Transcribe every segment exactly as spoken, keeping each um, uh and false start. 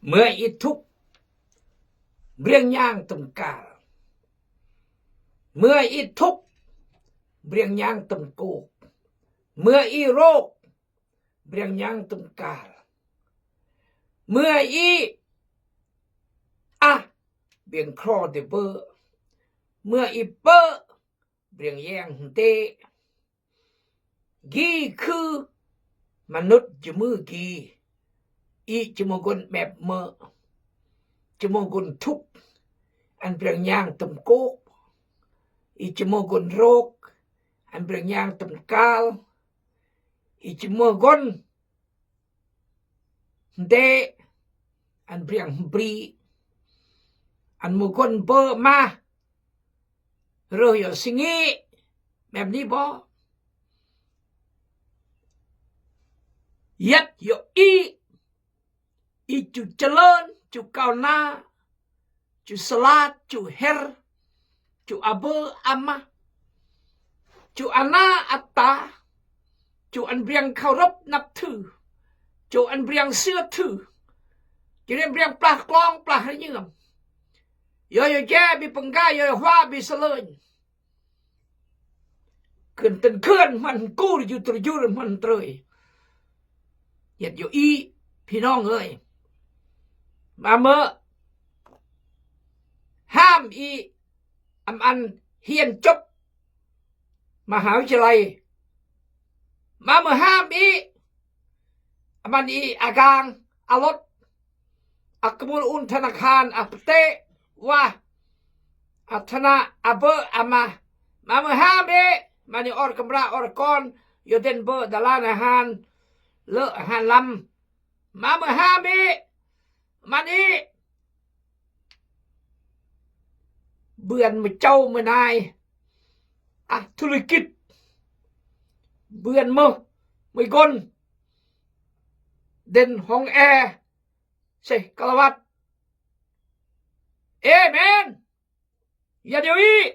Mø i thuk, briang nyang tøm kal. Mø i thuk, briang nyang tøm kok. Mø i rok, briang nyang tøm kal. Mø i ah, briang kro de bø. Mø i bø, briang yeng de. Gi khư manut jemø gi. I jemø gon mep mø. Jemø gon thuk, an briang nyang tøm kok. I jemø gon rok, an briang nyang tøm kal. I jemø gon nde, an briang bri. An mø gon bø mah, røh yo singi, mep ni bo. Yet yo i, i chu chalon, chu kauna, chu salat, chu her, chu abø ama, chu ana ata, chu an briang khao rop nap thu, chu an briang sila thu, chu an briang plah klong plah rnyam. Yo yo je bi pengga, yo yo hua bi saløn. Khön tøn khön man kur, jur tøn jur man trơi. Yet yo i, phi nong ơi. Mă mơ ham i, am ăn hiên chop. Mă hao chi lai. Mă mơ ham i, am ăn i agang, alot. Ak kemul un thanak han, ak pete, wah. Ak thanak abø ama. Mă mơ ham i, mani or kemra or kon, yo den bø dalan han, lơ han lam. Mă mơ ham i, mani. Bươn mơ chau mơ nai. Ak thu lưi kit. Bươn mơ, mơ gon. Den hong e. Seh kalawat. Amen. Yet yo i.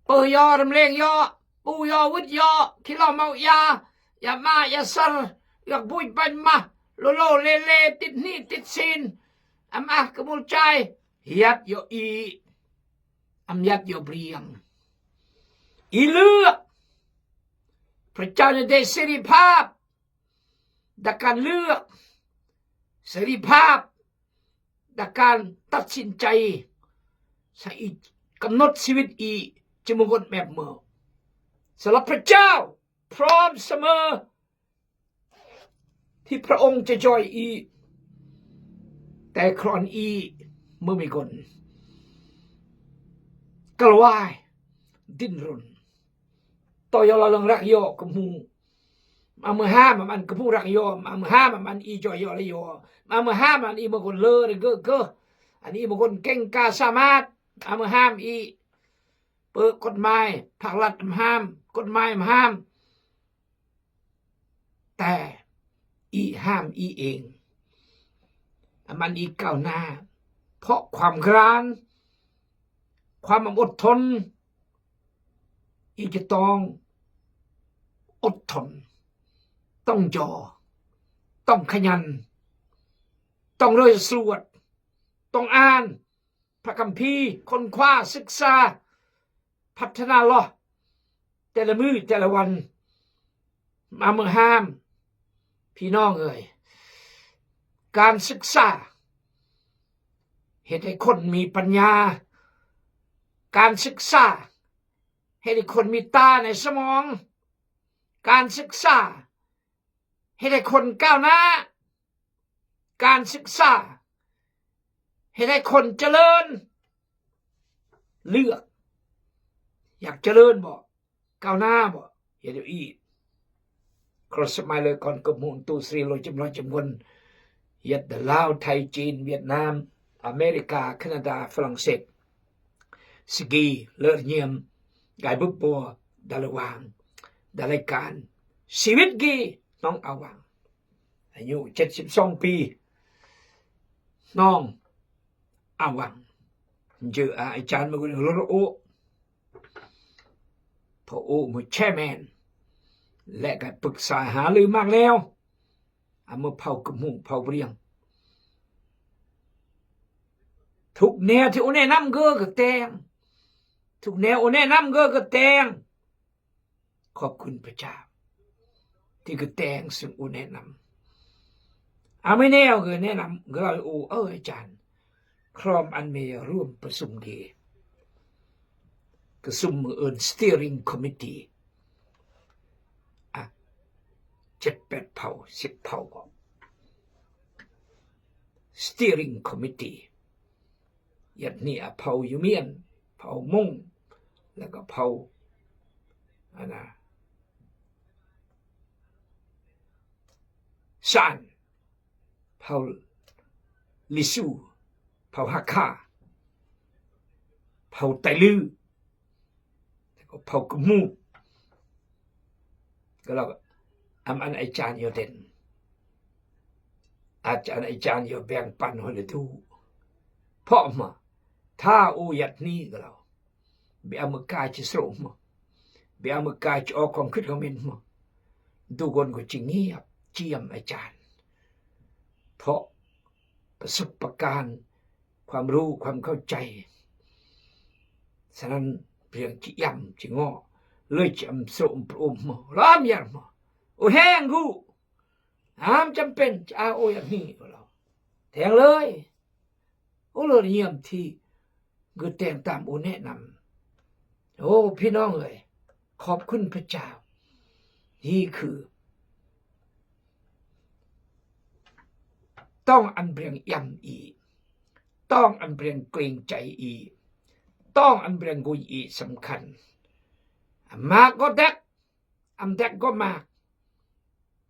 Pơ yo, rem leng yo, pu yo, wut yo, kilo mau ya, ya ma, ya sar, yak buj banh ma, lolo, lele, tit ni, tit sin, am ah kemul chai, yet yo i, am yet yo briang. I lươn. Prechan de seri pap. Đa kan lươn, seri pap, đa kan tat sin chai, sa i kamnot siwit i, chi mơ gon mep mơ. Sa la prechan, prom sa mơ, thi prong che joi i, te kron i, mơ mi gon. Kalwai, din run. To yo la lăng rak yo kemu. Mă mơ ham, mă mă kemu rak yo, mă mơ ham, mă mă i joi yo la yo. Mă mơ ham, mă mă i mơ gon lơ re gơ gơ. An i mơ gon keng ka samat. Mă mơ ham i. Pơ kot mai, phak lat mă ham, kot mai mă ham. Te, i ham i eng. Mă mă i kau na. Pok kuam gran. Kuam mă ot thon. I chi tong ot thon, tong jo, tong khañan, tong rơi sruat, tong an, pha kam phi, khôn khoa, sik sa, phat thana lo, te la mui, te la wan, mă mơ ham, phi nong ơi. Kan sik sa, hê te khôn mi panya, kan sik sa, hê te khôn mi ta ne samong, kan sik sa, hê te khôn kau na, kan sik sa, hê te khôn chalơn, lươn, yak chalơn bơ, kau na bơ, ya du i. Cross mai lơ kon kơ mun tu sri lo chim lo chim gon, yet the Lao, Thai, Chin, Vietnam, America, Canada, Frankset. Sigi lơ niem, gai bơ bơ, da lơ wang, da lơ kan. Siwit gi, nong awang. Ayu chet sip song pi, nong awang. Jơ a i chan mơ gu lơ ô. Pô ô mơ chairman. Lĕ ka pơk sa ha lư mang leo. Ama phao kmu, phao briang. Thuk nia thi une nam gơ gơ teng. Thuk nia une nam gơ gơ teng. Khop khun pachao. Thi gơ teng sung une nam. Ama neo gơ ne nam gơ lai u ơ ajan. Khrom an me ruom pasum ge. Kơ sum mơ ơn steering committee. A, jet pet phao, sip phao ko. Steering committee. Yat ni a phao Yumien, phao Mung, la ka phao ana San, phao Lisu, phao Hakha, phao Tailü, phao Kmu. Kalau am an ai chan yo den. Ach an ai chan yo beng pan ho le tu. Pho ma. Tha u yat ni kalau. Be am ka chi sro ma. Be am ka chi o kong kit kong min ma. Du gon ko chi ngiap, chi am ai chan. Pho. ประสบการณ์ ความรู้ ความเข้าใจ Sanan briang chi yam, chi ngo. Lei chi am sro um prum mo. Lam yar mo. U heng gu. Am cham pen, chi a o yar ni, u lao. Teng lei. U lao nyiam thi. Gư teng tam u ne nam. Ô, พี่น้อง ơi. Khop khun Pachao. Hi khư. Tong an briang yam i. Tong an briang kuing chai i. Tong an briang gui i samkhan. Am mak go dek. Am dek go mak.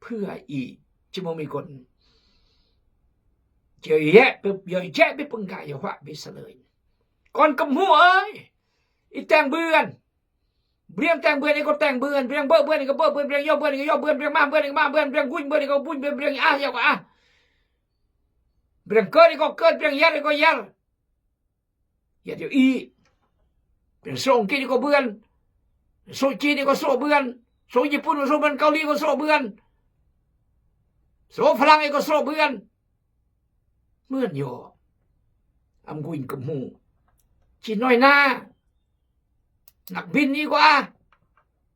Phư i. Chi mo mi kon. Yo ye, yo ye bi pengga yo hua bi salơi. Kon Kmu ơi. I teng bươn. Briang teng bươn i ko teng bươn, briang bơ bươn i ko bơ bươn, briang yo bươn i ko yo bươn, briang ma bươn i ko ma bươn, briang guñ bươn i ko guñ bươn, briang ah i ko ah. Briang kơt i ko kơt, briang yar i ko yar. Yat yo i. Briang sro Ongkit i ko bươn. Sro Chin i ko sro bươn. Sro Jipun i ko sro bươn, Kaoli i ko sro bươn. Sro Phalang i ko sro bươn. Mưn yo. Am guñ Kmu. Chi noi na. Nak bin i ko ah.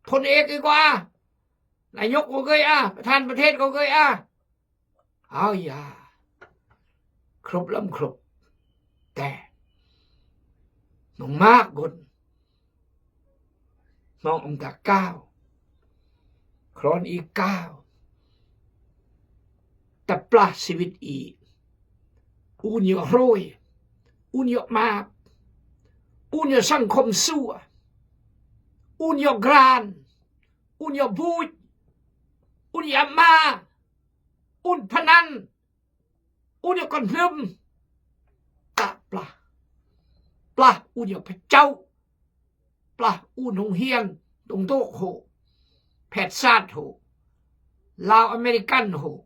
Thon ek i ko ah. Nayok ko gơi ah. Prathan pathet ko gơi ah. Ao ya. Krup lam krup. Te. Nong mak gun. Nong am ta kao. Kron i kao. Ta plah sibit i. Un yo hroi. Un yo map. Un yo sang khom sua. Un yo gran. Un yo buj. Un yo ma. Un phanan. Un yo kon hlum. Ta plah. Plah un yo Pachau. Plah un hung hian. Dong dok ho. Phet sat ho. Lao American ho.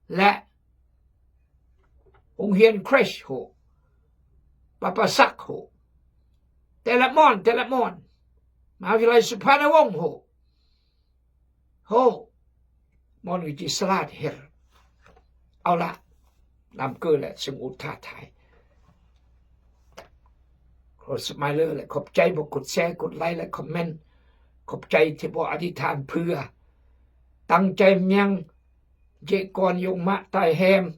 Le. Hung hian Chris ho. Papa Sak ho. Telepon, telepon. Ma vilai Supana Wong ho. Ho. Mon ngi chi slat her. Ao la. Nam kơ le sung u tha thai. Khop smile le khop chai bo kut share kut like le comment. Khop chai thi bo adithan phư. Tăng chai miang. Je kon yong ma tai hem.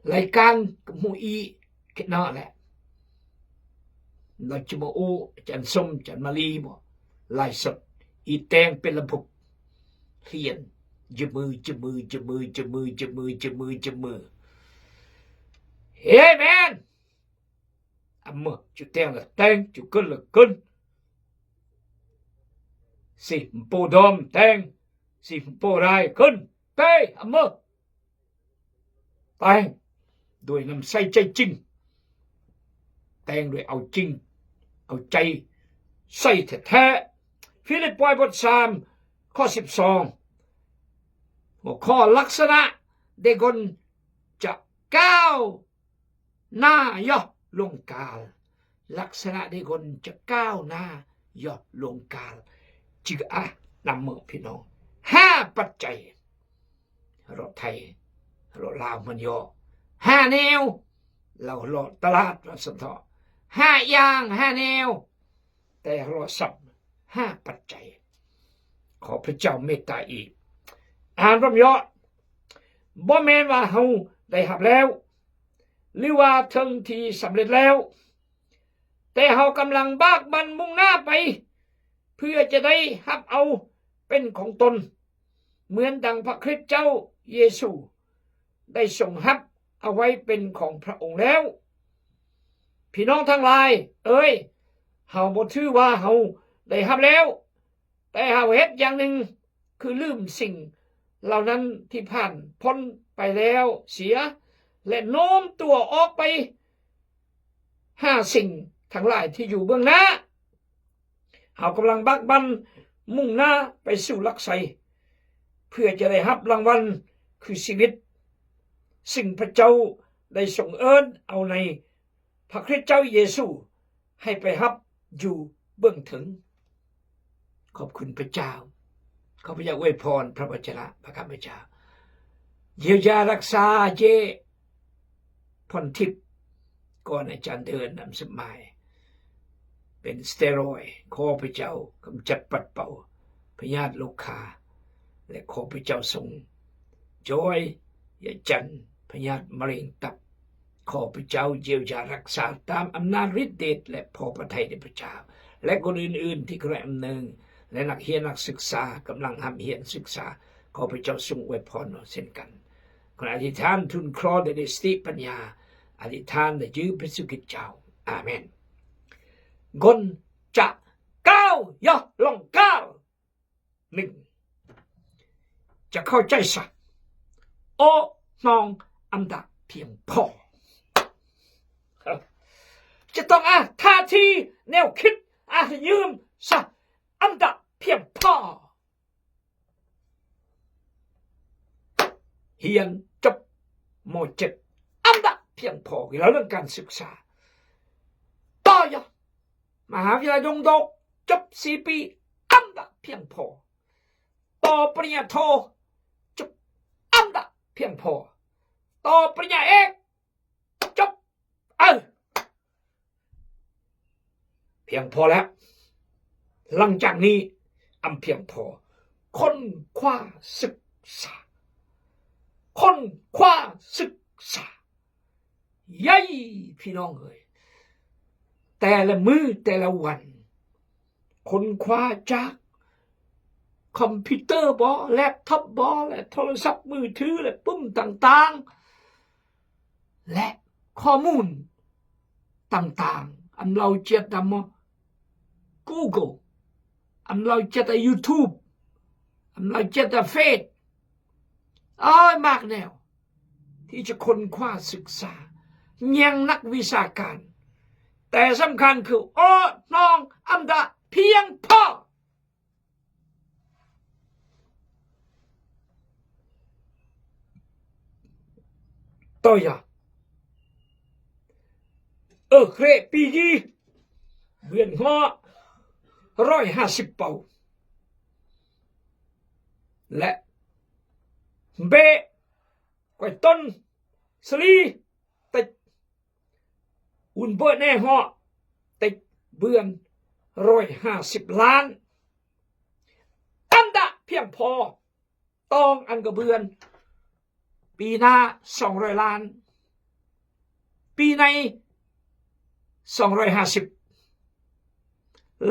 Lai kan kmu i kit na le. Lo chimo u chan sum chan mali mo. Lai sot i teng pe la buk. Hien. Jemø, jemø, jemø, jemø, jemø, jemø, jemø. Amen. Amø, chu teng la teng, chu kun la kun. Si mpo dom teng, si mpo rai kun. Pe, amø. Teng, doi nam sai chai ching. Teng doi au ching, au chai sai the the. Philip poi bot sam, kho sip song. Mo kho laksana, de gon cha kao. Na yoh longkal. Laksana de gon cha kao na yoh longkal. Chi a. Năm mơ, pi nong. Ha ปัจจัย. Halo Thai, halo Lao man yo. Ha neo. Lao halo talad wa santo. Ha yang, ha neo. Te halo sap. Ha ปัจจัย. ขอพระเจ้าเมตตาอีก อ่านร่วมเยาะ บ่แม่นว่าเฮาได้ฮับแล้ว หรือว่าเถิงที่สำเร็จแล้ว แต่เฮากำลังบากบั่นมุ่งหน้าไป เพื่อจะได้ฮับเอาเป็นของตน เหมือนดังพระคริสต์เจ้าเยซูได้ทรงฮับเอาไว้เป็นของพระองค์แล้ว พี่น้องทั้งหลายเอ๋ย เฮาบ่ถือว่าเฮาได้ฮับแล้ว แต่เฮาเฮ็ดอย่างหนึ่ง คือลืมสิ่งเหล่านั้นที่ผ่านพ้นไปแล้วเสีย และโน้มตัวออกไปหาสิ่งทั้งหลายที่อยู่เบื้องหน้า เฮากำลังบากบั่นมุ่งหน้าไปสู่หลักชัย เพื่อจะได้ฮับรางวัลคือชีวิต ซึ่งพระเจ้าได้ทรงเอิ้นเอาในพระคริสต์เจ้าเยซู ให้ไปฮับอยู่เบื้องเถิง ขอบคุณพระเจ้า ข้าพเจ้าอวยพรพระวจนะพระคำพระเจ้า เยียวยารักษาเจ๊พรทิพย์ ก่อนอาจารย์เดินนำสมัย เป็นสเตียรอยด์ ขอพระเจ้ากำจัดปัดเป่าพยาธิโรคา และขอพระเจ้าทรงช่วยยายจันทร์ พยาธิมะเร็งตับ ขอพระเจ้าเยียวยารักษาตามอำนาจฤทธิ์เดชและพอพระทัยในพระเจ้า และคนอื่นๆที่กำลังดำเนิน และนักเรียนนักศึกษากำลังร่ำเรียนศึกษา ขอพระเจ้าทรงอวยพรเราเช่นกัน ขออธิษฐานทูลขอได้สติปัญญา อธิษฐานในชื่อพระเยซูคริสต์เจ้า อาเมน ก่อนจะก้าวย่อลองก้าวหนึ่ง จะเข้าใจซะ โอ้น้อง อันดะเพียงพอ จะต้องอาท่าทีแนวคิดอายืมซะ อันดะเพียงพอ เฮียนจบ ม.เจ็ด อันดะเพียงพอ เกี่ยวกับเรื่องการศึกษา ต่อยอด มหาวิทยาลัยดงดอก จบสี่ปี อันดะเพียงพอ ต่อปริญญาโท จบ อันดะเพียงพอ ต่อปริญญาเอก จบ เออ เพียงพอแล้ว หลังจากนี้ อันเพียงพอ ค้นคว้าศึกษา ค้นคว้าศึกษา ใหญ่ พี่น้องเอ๋ย แต่ละมื้อแต่ละวัน ค้นคว้าจากคอมพิวเตอร์บ่ แล็ปท็อปบ่ และโทรศัพท์มือถือ และปุ่มต่างๆ และข้อมูลต่างๆ อันเฮาเจียดนำมา Google อันเฮาเจียด YouTube อันเฮาเจียด Face อ้อยมากแนว ที่จะค้นคว้าศึกษา ยังนักวิชาการ แต่สำคัญคือ โอ้น้อง อันดะเพียงพอ ต่อยอด เออ เครปีกี เบือนฮ้อ ร้อยห้าสิบเปา และเบะ ก๋วยต้นสลี ติด อุ่นเบอะแน่ฮ้อ ติดเบือน ร้อยห้าสิบล้าน อันดะเพียงพอ ตองอันกะเบือน ปีหน้า สองร้อยล้าน ปีใน สองร้อยห้าสิบ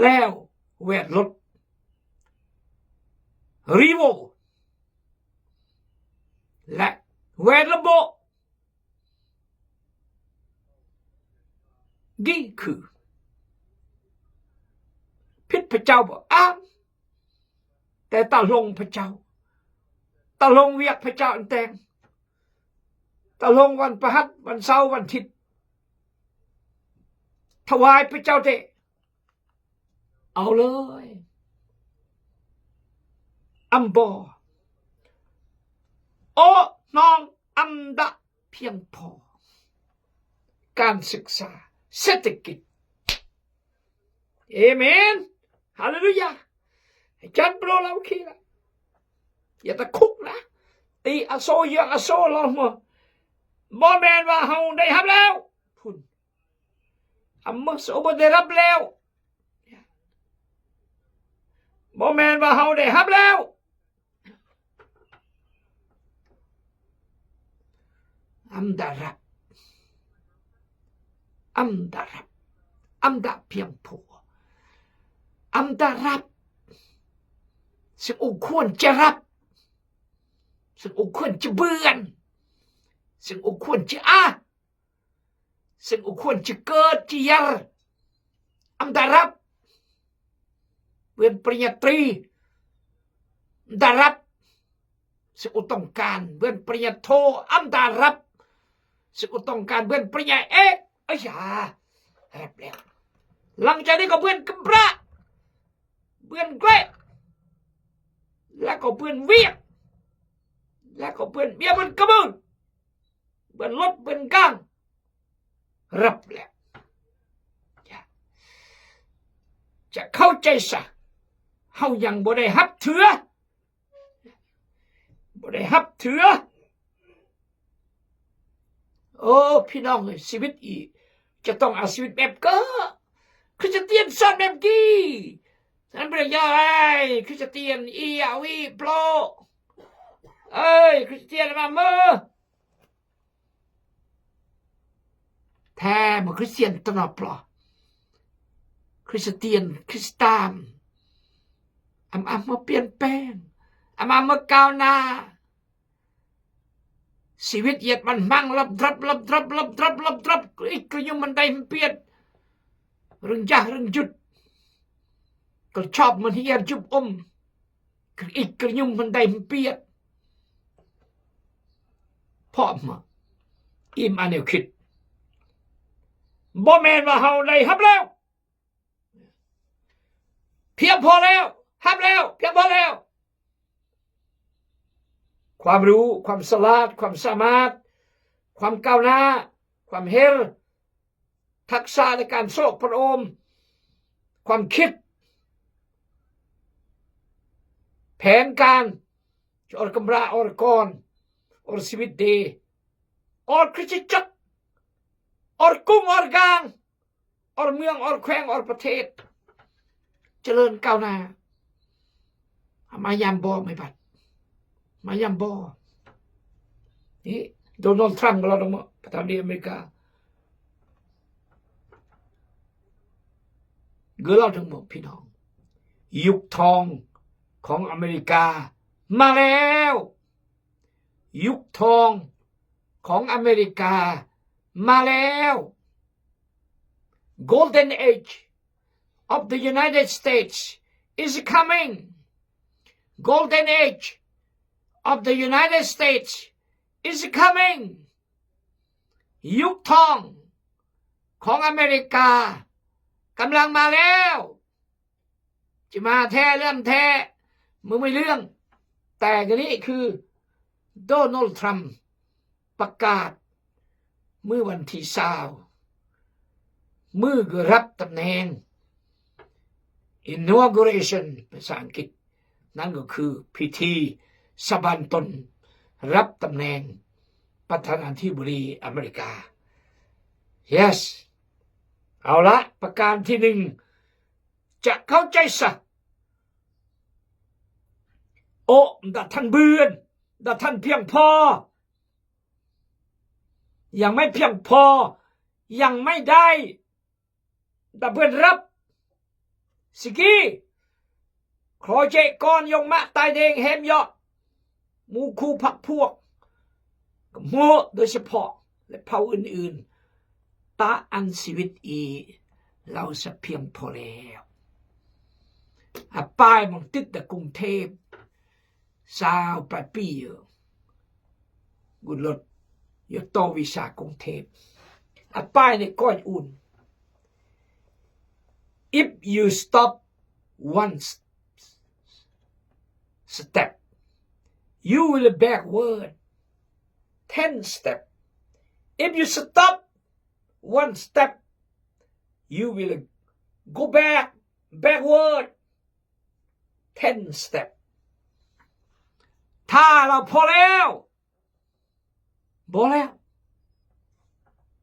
แล้วแวดรถ รีโว และแวดระบบ นี่คือ ผิดพระเจ้าบ่ อ้าว แต่ตะลงพระเจ้า ตะลงเวียกพระเจ้าอันแต่ง ตะลงวันพฤหัส วันเสาร์ วันอาทิตย์ ถวายพระเจ้าเต๊อะ เอาเลย อำบ่ โอ้น้อง อันดะเพียงพอ การศึกษา เศรษฐกิจ เอเมน ฮาเลลูยา Jan bro lau kira. Ya ta kuk na. Ti aso yang aso lau mo. Bo men wa hau dei hap leo. Pun. Amma so bo de rap leo. Bo men wa hau dei hap leo. Am da rap. Am da rap. Am da piang po. Am da rap. Sing u kuan cerap. Sing u kuan cebean. Sing u kuan ce ah. Sing u kuan ceket ciar. Am da rap. Wen pernyataan. Am da rap. Sing u tongkan. Wen pernyataan. Am da rap. Sing u tongkan. Wen pernyataan. Eh. Aya. Rap leo. Lang jadi ko wen kebra. Wen gle. La ko wen wiak. La ko wen mia wen kebun. Wen lot wen gang. Rap leo. Ya. Cha khau chai sa. Hau yang bo dei hap thưa. Bo dei hap thưa. Ô, phi nong, sibit i. Cha tong a sibit bep ka. Christian son bep ki. San bre ya, ai, Christian i a wi plo. Ai, Christian ma mo. Te mo Christian tano plo. Christian, Kristan. Am am mo pian pen. Am am mo kau na. Sibit yet man mang lap drap, lap drap, lap drap, lap drap. Ik kơ yum man dai hempiet. Rung jah, rung jut. Kal chop man hiar jup um. Kal ik kal yum man dai hempiet. Pop ma. Im aneu khit. Bo men wa hau dai hap leo. Piang pho leo. Hap leo. Piang pho leo. ความรู้ ความฉลาด ความสามารถ ความก้าวหน้า ความเห็น ทักษะในการโซกประโอม ความคิด แผนการ จะออกกำราออกกร ออกชีวิตดี ออกคริสตจักร ออกกรุง ออกกลาง ออกเมือง ออกแขวง ออกประเทศ เจริญก้าวหน้า มายามบ่ไม่บัด มายามบ่ นี่ โดนัลด์ ทรัมป์ ก็เล่าดังหมด ประธานาธิบดีอเมริกา ก็เล่าดังหมด พี่น้อง ยุคทองของอเมริกามาแล้ว ยุคทองของอเมริกามาแล้ว Golden age of the United States is coming. Golden age of the United States is coming. ยุคทองของอเมริกากำลังมาแล้ว จะมาแท้เรื่องแท้ มึงไม่เรื่อง แต่กะนี้คือ โดนัลด์ ทรัมป์ ประกาศ เมื่อวันที่ซาว มื้อก็รับตำแหน่ง inauguration ภาษาอังกฤษ นั่นก็คือพิธีสาบานตน รับตำแหน่งประธานาธิบดีอเมริกา yes เอาละ ประการที่หนึ่ง จะเข้าใจซะ โอ้ มันตัดทันเบือน ตัดทันเพียงพอ ยังไม่เพียงพอ ยังไม่ได้ แต่เพื่อนรับ สิกี้ ขอเจก่อน ยงมะตายแดงแฮมเยาะ หมู่คู่พรรคพวก กับหมู่ โดยเฉพาะ และเผ่าอื่นๆ ตะอันชีวิตอี เราจะเพียงพอแล้ว อาป้ายมันติดแต่กรุงเทพฯ ซาวปลายปี๋ กุดลด อยู่ต่อวีซ่ากรุงเทพฯ อาป้ายในก้อยอุ่น if you stop one s- step, you will backward ten step. If you stop one step, you will go back, backward ten step. ถ้าเราพอแล้ว พอแล้ว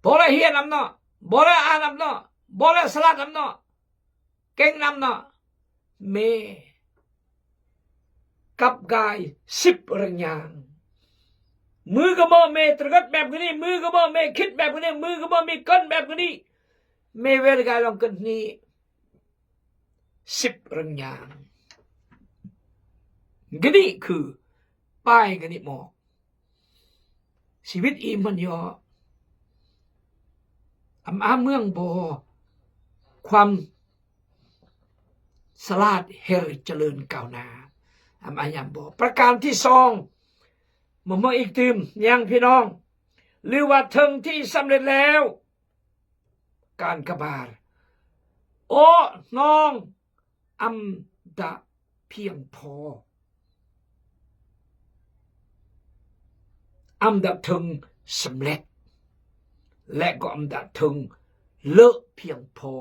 พอแล้ว เฮียนำเนาะ พอแล้ว อ่านนำเนาะ พอแล้ว สลัดนำเนาะ เก่งนำเนาะ เม กับกายสิบเรื่องอย่าง มือก็บ่เมตระกัดแบบนี้ มือก็บ่เมคิดแบบนี้ มือก็บ่มีก้นแบบนี้ เมเวรกายลองกันนี้ สิบเรื่องอย่าง กะนี้คือ ป้ายกะนี้หมอก ชีวิตอีมันยอ อำอาเมืองบ่ ความสลาดเฮริเจริญก้าวหน้า อำอายามบ่ ประการที่สอง มาเมื่ออีกตื่มยังพี่น้อง หรือว่าเทิงที่สำเร็จแล้ว การกะบาล โอ้น้อง อำดะเพียงพอ อำดะเทิงสำเร็จ และก็อำดะเทิงเลอะเพียงพอ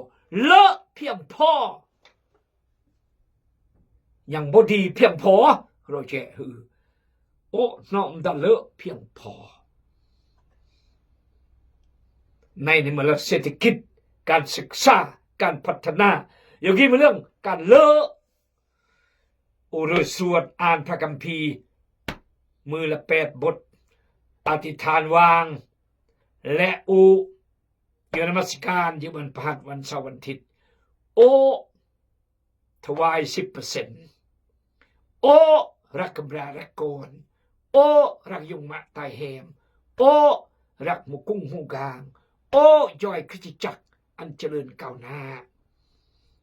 เลอะเพียงพอ ยังบ่ดีเพียงพอ เราแจ้หือ โอ้น้อง อำดะเลอะเพียงพอ ใน ในเมื่อเศรษฐกิจ การศึกษา การพัฒนา อย่างนี้มันเรื่องการเลอะ โอ้ เลยสวดอ่านพระคัมภีร์ มือละแปดบท อธิษฐานวาง และอุ อยู่นมัสการอยู่วันพฤหัส วันเสาร์ วันอาทิตย์ โอ้ ถวายสิบเปอร์เซ็นต์ โอ้ รักกำพร้ารักก่อน โอ้ รักยุงมะตายแหม โอ้ รักหมู่กุ้งหมู่กาง โอ้ ย่อยคริสตจักรอันเจริญก้าวหน้า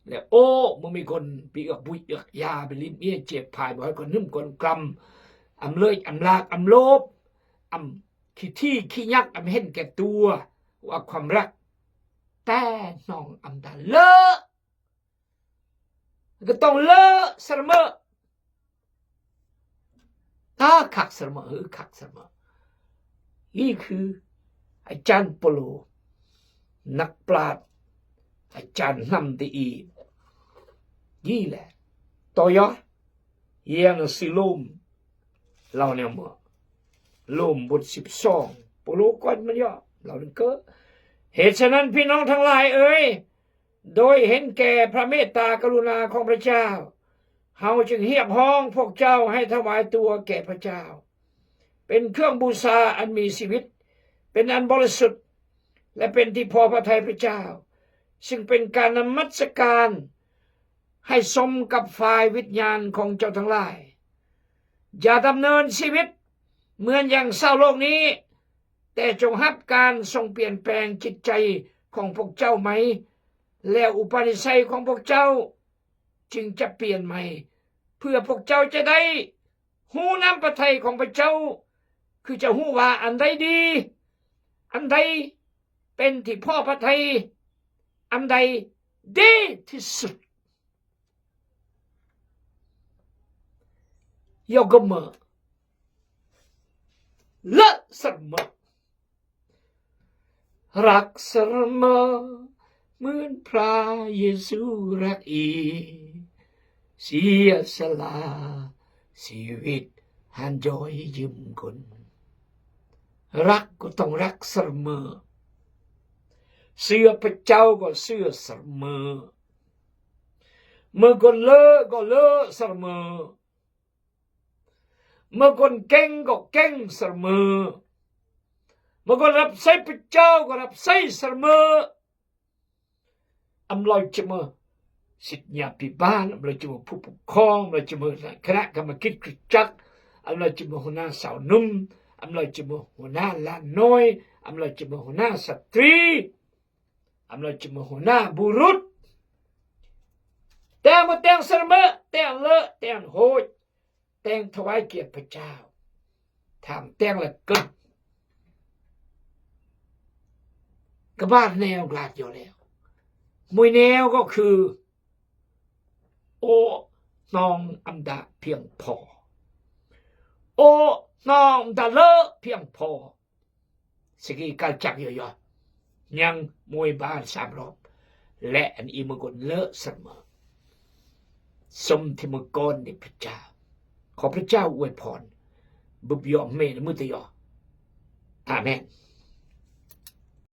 และโอ้ บ่มีคนไปเอือกบุยเอือกยา ไปลิ้นเมียเจ็บผาย บ่ให้คนนึ่มคนกลำ อำเลยอำลาก อำโลภ อำขี้ถี่ขี้ยัก อำเห็นแก่ตัว ว่าความรัก แต่น้องอำดะเลอะ ก็ต้องเลอะเสมอ ถ้าคักเสมอ เออ คักเสมอ นี่คืออาจารย์โปโล นักปราชญ์ อาจารย์นำตีอี นี่แหละ ต่อยอด เฮียนหนังสือโรม เล่าแนวเมื่อ โรมบทสิบสอง โปโลก่อนมันย่อ เล่าเรื่องเกิด เหตุฉะนั้นพี่น้องทั้งหลายเอ๋ย โดยเห็นแก่พระเมตตากรุณาของพระเจ้า เฮาจึงเรียกร้องพวกเจ้าให้ถวายตัวแก่พระเจ้า เป็นเครื่องบูชาอันมีชีวิต เป็นอันบริสุทธิ์ และเป็นที่พอพระทัยพระเจ้า ซึ่งเป็นการนมัสการให้สมกับฝ่ายวิญญาณของเจ้าทั้งหลาย อย่าดำเนินชีวิตเหมือนอย่างชาวโลกนี้ แต่จงรับการทรงเปลี่ยนแปลงจิตใจของพวกเจ้าใหม่ แล้วอุปนิสัยของพวกเจ้าจึงจะเปลี่ยนใหม่ เพื่อพวกเจ้าจะได้ฮู้น้ำพระทัยของพระเจ้า คือจะฮู้ว่าอันใดดี อันใดเป็นที่พอพระทัย อันใดดีที่สุด ยกมือ เลอะเสมอ รักเสมอ เหมือนพระเยซูรักอี เสียสละชีวิตหันย่อยยืมคน รักก็ต้องรักเสมอ เชื่อพระเจ้าก็เชื่อเสมอ เมื่อก่อนเลอะก็เลอะเสมอ เมื่อก่อนเก่งก็เก่งเสมอ เมื่อก่อนรับใช้พระเจ้าก็รับใช้เสมอ อำลอยจะมาศิษยาภิบาล อำลอยจะมาผู้ปกครอง อำลอยจะมาคณะกรรมการคริสตจักร อำลอยจะมาหัวหน้าสาวหนุ่ม อำลอยจะมาหัวหน้าหลานน้อย อำลอยจะมาหัวหน้าสตรี อำลอยจะมาหัวหน้าบุรุษ แต่งบ่แต่งเสมอ แต่งเลอะ แต่งโหย แต่งถวายเกียรติพระเจ้า ถามแต่งละกึด กะบาดแนวกลาดอยู่แล้ว มวยแนวก็คือ โอ้น้องอำดะเพียงพอ โอ้น้องอำดะเลอะเพียงพอ สกีกาจักยอยอ ยังมวยบาลสามรอบ และอันอีเมื่อก่อนเลอะเสมอ Som ti mukon ni pecah. Ko pecah uepon. Bubio me ni mutu yo. Amen.